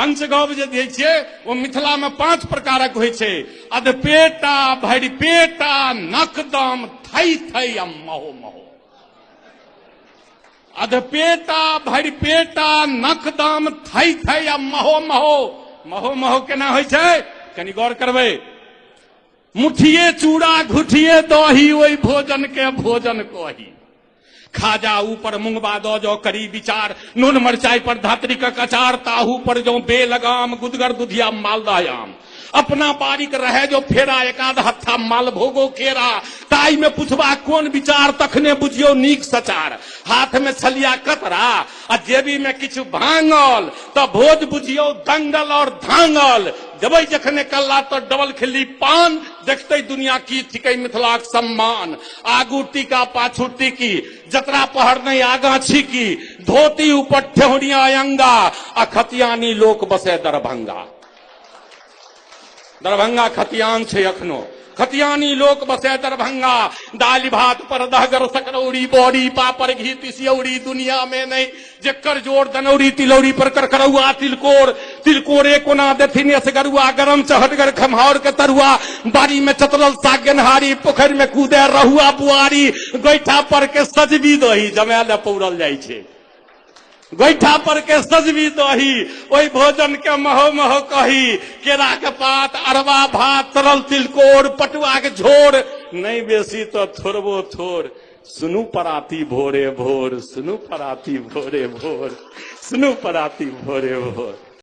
पंचगव जे दै छियै ओ मिथिला में 5 प्रकारक होइ छै। अधपेटा, भरिपेटा, नकदम, थई थई आ महो महो। अधपेटा, भरिपेटा, नकदम, थई थई आ महो महो। महो महो केना होइ छै कनि गौर करबै। मुठिए चूड़ा घुठिए दही, ओहि भोजन के भोजन कही। खाजा ऊपर मुंगबा दो जो करी विचार, नून मरचाई पर धात्री का कचार, ताहू पर जो बेलगाम, गुदगर दुधिया मालदा आम। अपना बारीक रहे जो फेरा, एकाध हत्था मालभोगो केरा, ताई में पुछबा कोन विचार, तखने बुझियो नीक सचार। हाथ में छलिया कतरा आ जेबी में किछु भांगल, त भोज बुझियो दंगल और धांगल। देबै जखने कल्ला तो डबल खिल्ली पान, देखते दुनिया की थिकै मिथिलाक सम्मान। आगू टीका पाछू टीकी, जतरा पहर नहीं आगा छीकी, धोती ऊपर ठेहुनिया अंगा, आ खतियानी लोक बसे दरभंगा। दरभंगा खतियान छै अखनो, खतियानी लोक बसे दरभंगा। दालि भात पर दहगर सकरौरी, बड़ी पापड़ घी तिसियौरी, दुनिया में नहीं जेकर जोर दनौरी तिलौरी पर करकरौआ तिलकोर। तिलकोरे कोना देथिन असगरुआ, गरम चहटगर खमहाउर के तरुआ, बाड़ी में चतरल साग गेनहारी, पोखरि में कूदे रहुआ बुआरी, गोइठा पर के सजबी दही जमाय ले पौरल जाइ छै। गोइठा पर के सजबी दही, ओहि भोजन के महो महो कही। केरा के पात, अरबा भात, तरल तिलकोर, पटुआ के झोर, नहीं बेसी तो थोड़बो थोड़। सुनू पराती भोरे भोर, सुनू पराती भोरे भोर, सुनू पराती भोरे भोर।